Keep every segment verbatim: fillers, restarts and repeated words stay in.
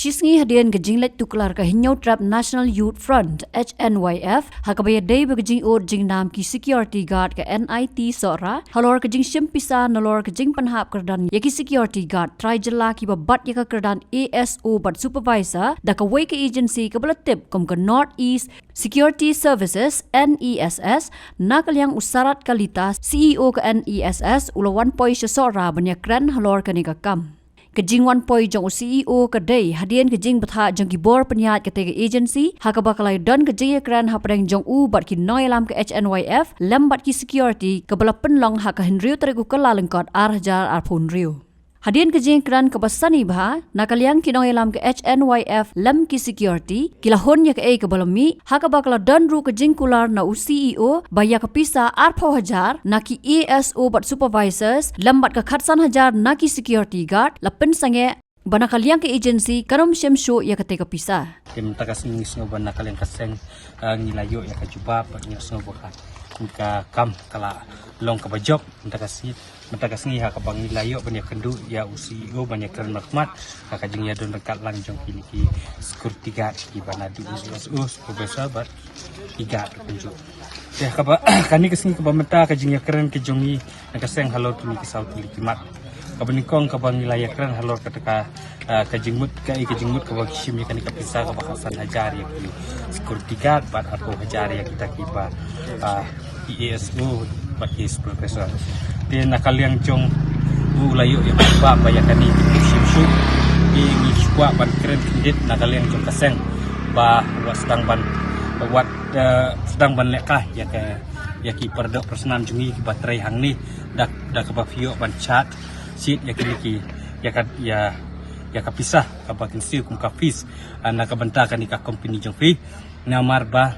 Ki sngi hadien ka jingleit tuklar ka Hynñiewtrep National Youth Front, H N Y F, ha kaba ïadei bad ka jingud jingnam ki security guard ka N I T Sohra, halor ka jingshim pisa nalor ka jingpynhap kyrdan ïa ki security guard trai jylla kiba bat ïa ka kyrdan A S O bad supervisor da kawei ka agency kaba la tip kum ka North East Security Services, N E S S, na ka liang u Sarat Kalita, C E O ka N E S S, u la wan poi sha Sohra ban ïakren halor kane ka kam. Ka jingwan poi jong u C E O ka dei hadien ka jingbthah jong ki bor pynïaid katei ka agency, ha kaba ka la don ka jingïakren hapdeng jong u bad ki nongïalam ka H N Y F lem bad ki security, kaba la pynlong ha ka hynriew tarik u Kyllalyngkot ar hajar arphew hynriew. Hadien ka jingïakren kaba sani bha, na ka liang ki nongïalam ka H N Y F lem ki security ki la hun ïa kaei kaba la mih, ha kaba ka la don ruh ka jingkular na u C E O ba ïa ka pisa arphew hajar na ki A S O bad supervisors lem bad ka khatsan hajar na ki security guard la pynsangeh, ba na ka liang ka agency kan ym shim shuh ïa katei ka pisa. Te mynta ka sngi ngi sngew ba na ka liang ka seng, ah, ngi la ïoh ïa ka jubab, ba ngi sngew ba ka, ka kam ka la long kaba jop. Mynta ka sngi, mynta ka sngi ha kaba ngi la ïoh ban ïakynduh ïa u C E O ban ïakren markhmat ha ka jingïadon ryngkat lang jong kine ki security guard kiba naduh u C S O, supervisor bad ki guard kumjuh. Te ha kaba kane ka sngi kaba mynta ka jingïakren ka jong ngi na ka seng halor kine ki saw tylli ki mat. Kaba nyngkong kaba ngi la ïakren halor kata ka, ah, ka jingmut, kaei ka jingmut kaba ki shim ïa kane ka pisa kaba khatsan hajar ïa ki security guard bad arphew hajar ïa kita kiba, ah, ki A S O bad ki supervisor. Te na ka liang jong u la ïoh ïa ka jubab ba ïa kane kim shim shuh. Te ngi kwah ban kren khyndiat na ka liang jong ka seng ba wat sdang ban, wat, eh, sdang ban lehkai ïa ka, ïa ki para doh para snam jong ngi kiba trei hangne da, da kaba phi ïoh ban shad shit ïa kine ki, ïa ka, ïa, ïa ka pisa kaba kin siew kum ka fees, ah, na ka bynta kane ka company jong phi. Namar ba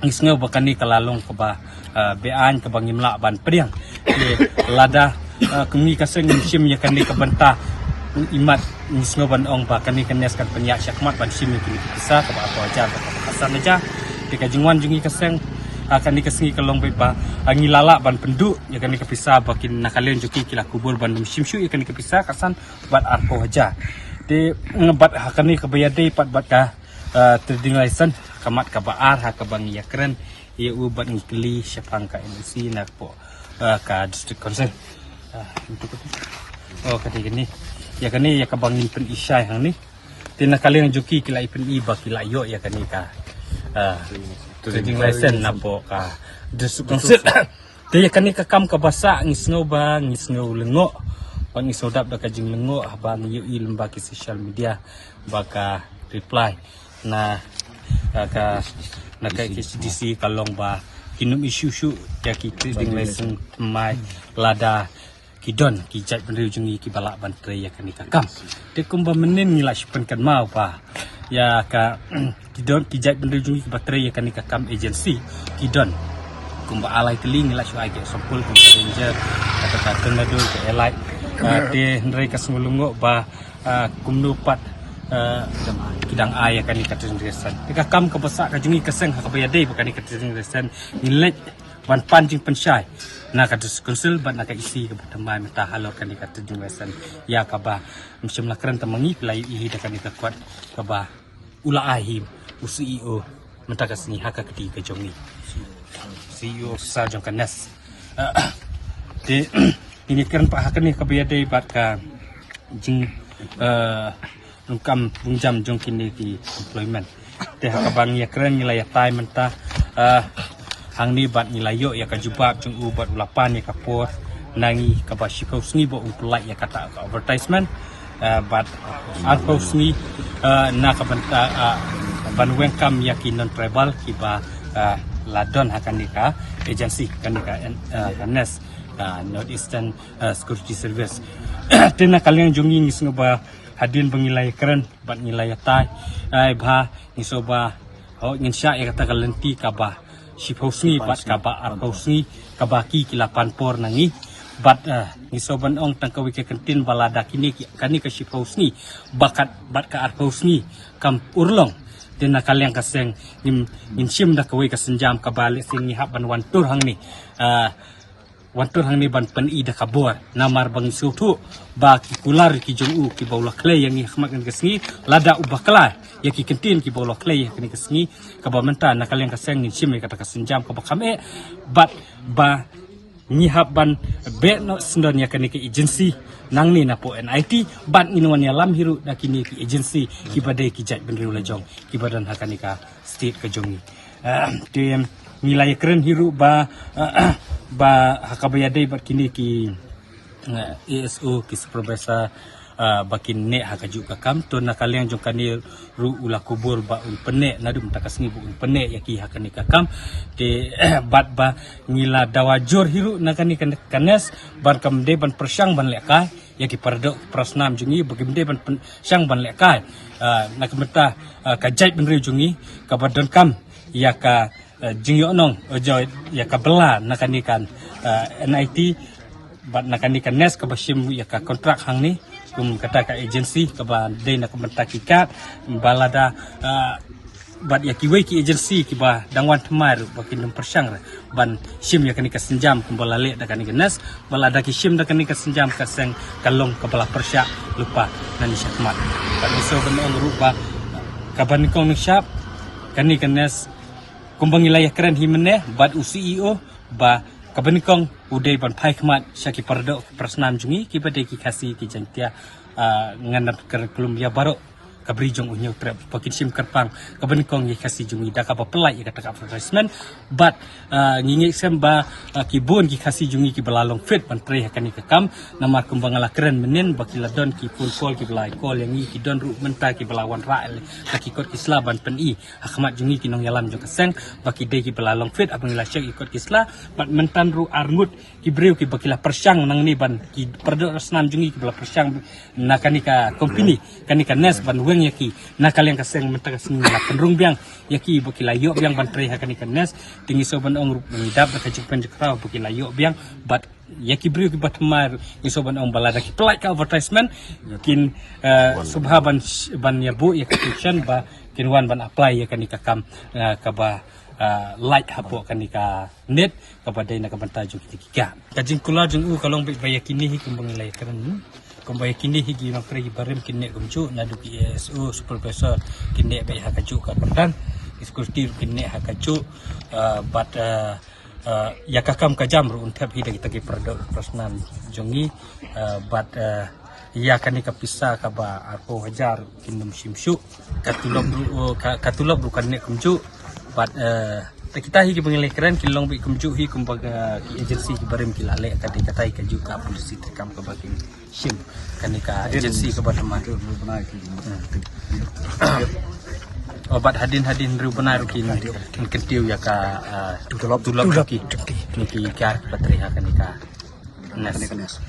ngi sngew ba kane ka la long kaba, ah, beaiñ kaba ngim lah ban pdiang. Te lada, ah, kum ngi ka seng ngim shim ïa kane ka bynta, imat ngi sngew ban ong ba kane ka NEST kan pynïaid shakhmat ban shim ïa kine ki pisa kaba arphew hajar, kaba khatsan hajar. Te ka jingwan jong ngi ka seng, ah, kane ka sngi ka long beit ba, ah, ngi la lah ban pynduh ïa kane ka pisa ba kin na ka liang jong ki ki la kubur ban ym shim shuh ïa kane ka pisa khatsan bad arphew hajar. Te, mm, bad ha kane kaba ïadei pat bad ka, ah, trading license, ka mat kaba ar ha kaba ngi ïakren ïa u bad ngi kylli shaphang ka M A C na ka pdeng, ah, ka District Council. Ah, itu ka tu. Oh, kane, kane. Ïa kane ïa kaba ngin pyni shai hangne. Te na ka liang jong ki ki la pyni ba ki la ïoh ïa kane ka, ah, trading license na ka pdeng ka District Council. Te ïa kane ka kam kaba sah ngi sngew ba, ngi sngew lyngngoh. Ba ngi sngew dap da ka jinglyngngoh haba ngi ïohi lyngba ki social media ba ka reply na, na ka, na ka H D C ka long ba kin ym issue shuh ïa ki trading license thymmai lada ki don ki jaitbynriew jong ngi kiba lah ban trei ïa kane ka kam. Te kumba mynnin ngi la shu pynkynmaw ba ïa ka, ki don ki jaitbynriew jong ngi kiba trei ïa kane ka kam agency, ki don kumba ar lai tylli. Ngi la shu ai ka example kum ka Ranger, kata ka Tornado, ka Elite. Ah, te hynrei ka sngew lyngngoh ba, ah, kumno pat, ah, ki dang ai ïa kane ka trading license. Te ka kam kaba sah ka jong ngi ka seng ha kaba ïadei bad kane ka trading license, ngi leit ban pan jingpynshai na ka District Council bad na ka E C kaba thymmai mynta halor kane ka trading license, ïa kaba ym shym la kren tang ma ngi, phi la ïohi da kane ka kot kaba u la ai hi u C E O mynta ka sngi ha ka kti ka jong ngi, C E O sa jong ka NEST. Ah, te ngi kren pat ha kane kaba ïadei bad ka jing, eh, rukom rungjam jong kine ki employment. Te ha kaba ngi ïakren ngi la ïatai mynta, ah, hangne bad ngi la ïoh ïa ka jubab jong u bad u la pan ïa ka por na ngi kaba shiphew sngi ba un pynlait ïa kata ka advertisement, ah, bad arphew sngi, ah, na ka bynta, ah, ban weng kam ïa ki non-tribal kiba, ah, la don ha kane ka agency, kane ka, ah, NEST, ah, North Eastern, ah, Security Service. Te na ka liang jong ngi ngi sngew ba hadien ba ngi la ïakren bad ngi la ïatai, ai ba ngi sngew ba, oh, ngin shah ïa kata ka lynti kaba shiphew sngi bad kaba arphew sngi kaba ki ki la pan por na ngi. Bad, eh, ngi sngew ban ong tang kawei ka kyntien ba lada kine ki, kane ka shiphew sngi bad ka, bad ka arphew sngi kam urlong, te na ka liang ka seng ngin, ngin shim da kawei ka sienjam kaba lehse ngi hap ban wan tur hangne. Ah, wan tur hangne ban pyni da ka bor, namar ba ngi sngewthuh ba ki kular ki jong u kiba u la khlei ïa ngi ha khmat kane ka sngi, lada u bakla ïa ki kyntien kiba u la khlei ha kane ka sngi, kaba mynta na ka liang ka seng ngin shim ïa kata ka sienjam kaba kham eh, bad ba ngi hap ban beh noh syndon ïa kane ka agency nangne napoh N I T, bad ngin wan ïalam hi ruh da kine ki agency kiba dei ki jaitbynriew la jong kiba don ha kane ka state ka jong ngi. Ah, te ngi la ïakren hi ruh ba, ah, ba ha kaba ïadei bad kine ki, ah, A S O, ki supervisor, ah, ba kin neh ha kajuh ka kam, to na ka liang jong kane ruh u la kubur ba un pynneh, naduh mynta ka sngi ba un pynneh ïa ki ha kane ka kam. Te bad ba ngi la dawa jur hi ruh na kane ka, ka NEST, ban kam dei ban pyrshang ban lehkai ïa ki paradoh parasnam jong ngi, ba kim dei ban pyrshang ban lehkai, ah, na ka bynta, ah, ka jaitbynriew jong ngi kaba donkam ïa ka, ah, jingïohnong, eh, jong, ïa ka bylla na kane ka, ah, N I T bad na kane ka NEST kaba shim ïa ka kontrak hangne kum kata ka agency kaba dei na ka bynta ki kad, ba lada, ah, bad ïa kiwei ki agency kiba dang wan thymmai ruh ba kin ym pyrshang ruh ban shim ïa kane ka sienjam kumba la leh da kane ka NEST, ba lada ki shim da kane ka sienjam ka seng ka long kaba la pyrshah lypa nangne shakhmat. Bad ngi sngewbha ban ong ruh ba kaba nyngkong nyngshap kane ka NEST kumba ngi la ïakren hi mynne bad u C E O ba kaba nyngkong u dei ban phai khmat sha ki paradoh parasnam jong ngi kiba dei ki Khasi ki Jaiñtia, ah, ngan ap kyrpad ïa baroh ka bri jong u Hynñiewtrep ba kin shim kyrpang kaba nyngkong ïa ki Khasi jong ngi da kaba pynlait ïa kata ka advertisement. Bad, ah, ngi ngeit skhem ba, ah, ki bun ki Khasi jong ngi kiba la long fit ban trei ha kane ka kam, namar kumba nga la kren mynnin ba ki la don ki phone call kiba la call ïa ngi, ki don ruh mynta kiba la wanrah ïa la ki kot ki sla ban pyni ha khmat jong ngi ki nongïalam jong ka seng ba ki dei kiba la long fit, haba ngi la check ïa ki kot ki sla, bad mynta ruh ar ngut ki briew kiba ki la pyrshang nangne ban ki paradoh parasnam jong ngi kiba la pyrshang na kane ka company, kane ka NEST ban weng ïa ki na ka liang ka seng, mynta ka sngi la pynrung biang ïa ki ba ki la ïoh biang ban trei ha kane ka NEST. Te ngi sngewbha ban ong ruh ngi dap da ka jingpynjah khraw ba ki la ïoh biang, bad ïa ki briew kiba thymmai ruh ngi sngewbha ban ong ba lada ki pynlait ka advertisement kin, eh, sngewbha ban, ban ïa buh ïa ka petition ba kin wan ban apply ïa kane ka kam, eh, kaba, eh, lait hapoh kane ka NEST kaba dei na ka bynta jong kita ki kad. Ka jingkular jong u ka long beit ba ïa kine hi kumba ngi la ïakren, kumba ïa kine hi ki nongtrei kiba rim kin neh kumjuh, naduh ki A S O, supervisor kin neh beit ha kajuh ka kyrdan, ki security ruh kin neh ha kajuh, ah, bad, ah, ah, ïa ka kam ka jam ruh un thep hi da kita ki paradoh parasnam jong ngi, ah, bad, ah, ïa kane ka pisa kaba arphew hajar kin ym shim shuh. Ka tulop ruh, oh, ka, ka tulop ruh kan neh kumjuh. Bad, eh, te kita hi kiba ngi la ïakren kin long beit kumjuh hi kumba ka, ki agency kiba rim ki la leh, ka dei kata hi kajuh ka policy treikam kaba kin shim kane ka agency kaba thymmai. Hmm. Oh, bad hadien hadien hynriew bnai ruh kin, kin kyntiew ïa ka, eh, tulop, tulop jong ki, jong ki kiar kiba trei ha kane ka NEST.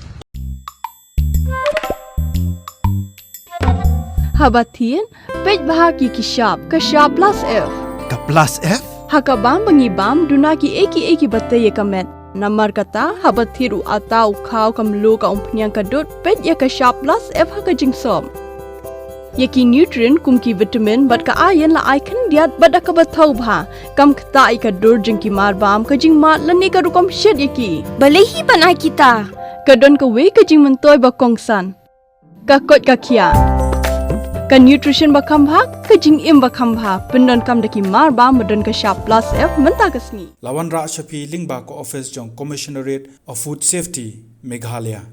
Haba thied, peit bha ki ki shap, ka shap plus F. Ka plus F? Ha ka bam ba ngi bam, duna kiei kiei kiba tei ïa ka met. Namar kata, haba thied u atta, u khaw, ka mluh, ka umphniang, ka dud, peit ïa ka shap plus F ha ka jingsop. Ïa ki nutrient kum ki vitamin bad ka iron la ai khyndiat bad da kaba thaw bha. Kam ktah ïa ka dur jong ki mar bam, ka jingmad lane ka rukom shet ïa ki. Balei hi ban ai kita? Ka don kawei ka jingmyntoi ba kongsan. Ka koit ka khiah. Ka nutrition ba kham bha, ka jingim ba kham bha. Pyndonkam da ki mar bam ba don ka shap plus F mynta ka sngi. La wanrah sha phi lyngba ka office jong Commissionerate of Food Safety, Meghalaya.